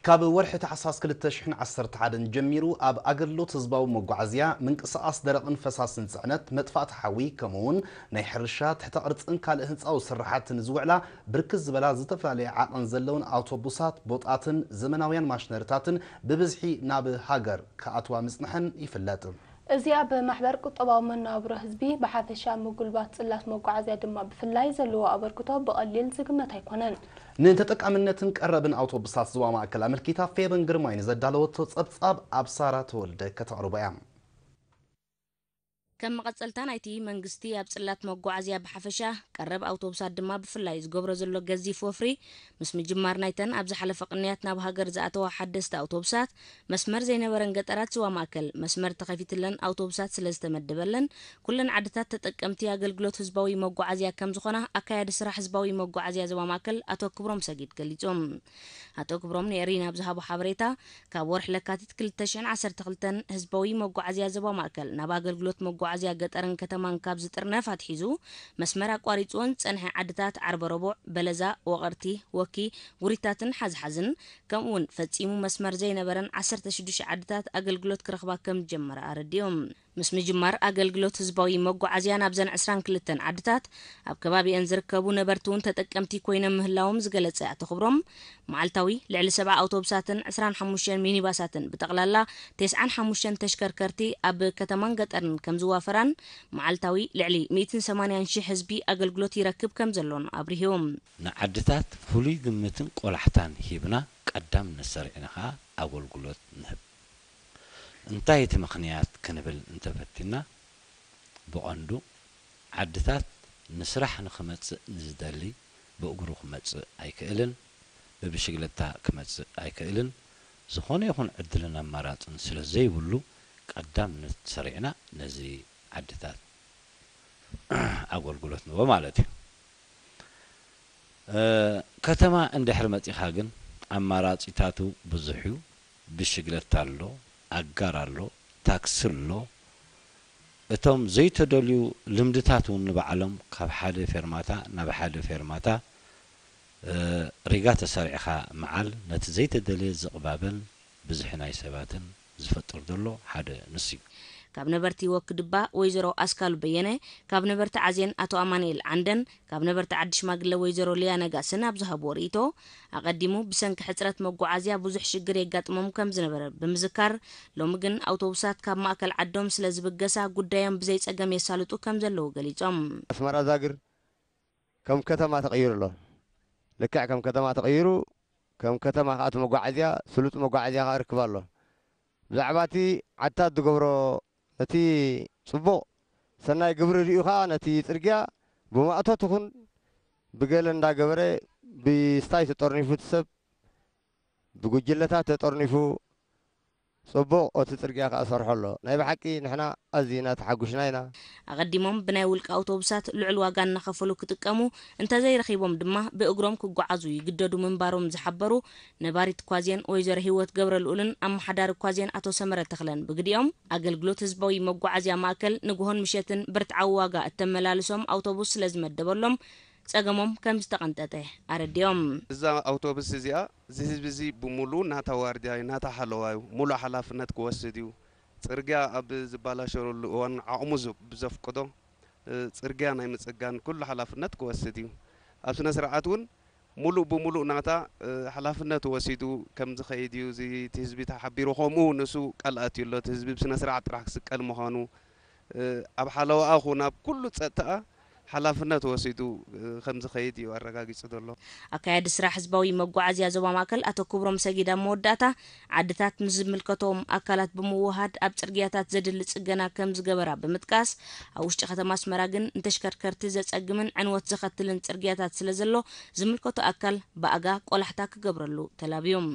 ካብ ወርሒ ታሕሳስ ክልተ ሽሕን ዓሰርተ ሓደን ጀሚሩ ኣብ ኣገልግሎት ህዝባዊ መጓዓዝያ ምንቅስቓስ ደረቕን ፈሳስን ጽዕነት፣ መጥፋእቲ ሓዊ፣ ከምኡ'ውን ናይ ሕርሻ፣ ትሕተ ቅርጽን ካልእ ህንጻዊ ስራሓትን ዝውዕላ ብርክት ዝበላ ዝተፈላለየ ዓቐን ዘለውን ኣውቶቡሳት፣ ቦጣትን ዘመናውያን ማሽነሪታትን ብብዝሒ ናብ ሃገር ክኣትዋ ምጽንሐን ይፍለጥ። እዚኣ ብማሕበር ቁጠባዊ መነባብሮ ህዝቢ ብሓፈሻ፣ ምጉልባት ጽላት መጓዓዝያ ድማ ብፍላይ ዘለዎ ኣበርክቶ ብቐሊል ዝግመት ኣይኮነን። ንተጠቃምነትን ቀረብን ኣውቶቡሳት ዞባ ማእከል ኣመልኪታ ፌበን ግርማይ ንዘዳለወቶ ጸብጻብ ኣብ ሳራ ተወልደ ከተቕርቦ እያ። ከም መቐጸልታ ናይቲ መንግስቲ ኣብ ጽላት መጓዓዝያ ብሓፈሻ፣ ቀረብ ኣውቶቡሳት ድማ ብፍላይ ዝገብሮ ዘሎ ገዚፍ ወፍሪ፣ ምስ ምጅማር ናይተን ኣብ ዝሓለፈ ቅንያት ናብ ሃገር ዝኣተዋ ሓደስቲ ኣውቶቡሳት፣ መስመር ዘይነበረን ገጠራት ዞባ ማእከል መስመር ተኸፊትለን ኣውቶቡሳት ስለ ዝተመደበለን፣ ኩለን ዓድታት ተጠቀምቲ ኣገልግሎት ህዝባዊ መጓዓዝያ ከም ዝኾና ኣካያዲ ስራሕ ህዝባዊ መጓዓዝያ ዞባ ማእከል ኣቶ ክብሮም ሰጊድ ገሊጹ። ኣቶ ክብሮም ንኤሪና ኣብ ዝሃቦ ሓበሬታ፣ ካብ ወርሒ ለካቲት ክልተ ሽሕን ዓሰርተ ክልተን ህዝባዊ መጓዓዝያ ዞባ ማእከል ናብ ኣገልግሎት መጓዓዝያ ገጠርን ከተማን ካብ ዝጥርነፍ ኣትሒዙ፣ መስመር ኣቋሪጽወን ዝጸንሐ ዓድታት ዓርበ ረቡዕ፣ በለዛ፣ ወቐርቲ፣ ወኪ፣ ጉሪታትን ሓዝሓዝን፣ ከምኡ'ውን ፈጺሙ መስመር ዘይነበረን ዓሰርተ ሽዱሽተ ዓድታት ኣገልግሎት ክረኽባ ከም ዝጀመረ ኣረዲኦም። ምስ ምጅማር ኣገልግሎት ህዝባዊ መጓዓዝያ ናብዘን ዕስራን ክልተን ዓድታት፣ ኣብ ከባቢአን ዝርከቡ ነበርቲ እውን ተጠቀምቲ ኮይኖም ምህላዎም ዝገለጸ ኣቶ ክብሮም፣ መዓልታዊ ልዕሊ ሰብዓ ኣውቶቡሳትን ዕስራን ሓሙሽተን ሚኒባሳትን፣ ብጠቕላላ ተስዓን ሓሙሽተን ተሽከርከርቲ ኣብ ከተማን ገጠርን ከም ዝዋፈራን፣ መዓልታዊ ልዕሊ ሚእትን ሰማንያን ሺሕ ህዝቢ ኣገልግሎት ይረክብ ከም ዘሎን ኣብሪሆም። ንዓድታት ፍሉይ ግምትን ቆላሕታን ሂብና ቀዳምነት ሰሪዕና ከኣ ኣገልግሎት ንህብ። እንታይ እቲ ምኽንያት ክንብል እንተፈቲና፣ ብቐንዱ ዓድታት ንስራሕ ንኽመጽእ ንዝደሊ ብእግሩ ክመጽእ ኣይክእልን፣ ብብሽግለታ ክመጽእ ኣይክእልን፣ ዝኾነ ይኹን ዕድልን ኣማራጽን ስለ ዘይብሉ፣ ቀዳምነት ሰሪዕና ነዚ ዓድታት ኣገልግሎት ንቦ ማለት እዩ። እ፣ ከተማ እንድሕር መጺኻ ግን ኣማራጺታቱ ብዙሕ እዩ። ብሽግለታ ኣሎ፣ ኣጋር ኣሎ፣ ታክሲ ኣሎ። እቶም ዘይተደልዩ ልምድታት እውን ንባዕሎም ካብ ሓደ ፌርማታ ናብ ሓደ ፌርማታ፣ እ፣ ሪጋ ተሰሪዕኻ ምዓል ነቲ ዘይተደልየ ዝቕባበን ብዝሒ ናይ ሰባትን ዝፈጥር ዘሎ ሓደ ንሱ እዩ። ካብ ነበርቲ ወክድባ ወይዘሮ ኣስካሉ በየነ፣ ካብ ነበርቲ ዓዜን ኣቶ ኣማኑኤል ዓንደን፣ ካብ ነበርቲ ዓዲ ሽማግለ ወይዘሮ ሊያ ነጋስን ኣብ ዝሃብዎ ርእይቶ፣ ኣቐዲሙ ብሰንኪ ሕጽረት መጓዓዝያ ብዙሕ ሽግር የጋጥሞም ከም ዝነበረ ብምዝካር፣ ሎሚ ግን ኣውቶቡሳት ካብ ማእከል ዓዶም ስለ ዝብገሳ ጉዳዮም ብዘይ ጸገም የሳልጡ ከም ዘለዉ ገሊጾም። ኣስመራ ዛግር ከም ከተማ ተቐይሩ ኣሎ። ልክዕ ከም ከተማ ተቐይሩ፣ ከም ከተማ ከኣ እቲ መጓዓዝያ፣ ስሉጥ መጓዓዝያ ከኣ ርክብ ኣሎ። ብዛዕባ እቲ ዓድታት ዝገብሮ ነቲ ጽቡቕ ሰናይ ግብሪ ርእዩ ከኣ ነቲ ጽርግያ ብማእቶት ይኹን ብገለ እንዳገበረ ብስታይ ተጠርኒፉ እቲ ሰብ ብጉጅለታት ተጠርኒፉ ጽቡቕ እቲ ጽርግያ ከኣ ሰርሖ ኣሎ። ናይ ብሓቂ ንሕና ኣዚና ተሓጒስና ኢና። ኣቐዲሞም ብናይ ውልቂ ኣውቶቡሳት ልዑል ዋጋ እናኸፈሉ ክጥቀሙ እንተዘይረኺቦም ድማ ብእግሮም ክጓዓዙ ይግደዱ ምንባሮም ዝሓበሩ ነባሪት ኳዜን ወይዘሮ ህይወት ገብረልኡልን ኣመሓዳሪ ኳዜን ኣቶ ሰመረ ተኽለን ብግዲኦም፣ ኣገልግሎት ህዝባዊ መጓዓዝያ ማእከል ንግሆን ምሸትን ብርትዓዊ ዋጋ እተመላልሶም ኣውቶቡስ ስለ ዝመደበሎም ጸገሞም ከም ዝተቐንጠጠ ኣረዲኦም። እዛ ኣውቶቡስ እዚኣ፣ እዚ ህዝቢ እዚ ብሙሉ ናታ ዋርድያ እዩ፣ ናታ ሓለዋ እዩ፣ ሙሉእ ሓላፍነት ክወስድ እዩ። ጽርግያ ኣብ ዝባላሸወሉ እዋን ዓቕሙ ዝ-፣ ብዘፍቅዶ፣ እ፣ ጽርግያ ናይ ምጽጋን ኩሉ ሓላፍነት ክወስድ እዩ። ኣብ ስነ ስርዓት እውን ሙሉእ ብሙሉእ ናታ፣ እ፣ ሓላፍነት ወሲዱ ከም ዝኸይድ እዩ። እዚ እቲ ህዝቢ ተሓቢሩ፣ ከምኡ ንሱ ቃል ኣትዩ ኣሎ። እቲ ህዝቢ ብስነ ስርዓት ጥራሕ ክስቀል ምዃኑ፣ እ፣ ኣብ ሓለዋኣ ኹን ኣብ ኩሉ ጸጥታኣ ሓላፍነት ወሲዱ፣ እ፣ ከም ዝኸይድ እዩ ኣረጋጊጹ ዘሎ። ኣካያዲ ስራሕ ህዝባዊ መጓዓዝያ ዞባ ማእከል ኣቶ ክብሮም ሰጊድ ኣብ መወዳእታ፣ ዓድታት ምስ ዝምልከቶም ኣካላት ብምውሃድ ኣብ ጽርግያታት ዘድሊ ጽገና ከም ዝገበራ ብምጥቃስ፣ ኣብ ውሽጢ ከተማ ኣስመራ ግን ንተሽከርከርቲ ዘጸግምን ዕንወት ዘኸትልን ጽርግያታት ስለ ዘሎ፣ ዝምልከቶ ኣካል ብኣጋ ቆላሕታ ክገብረሉ ተላብዮም።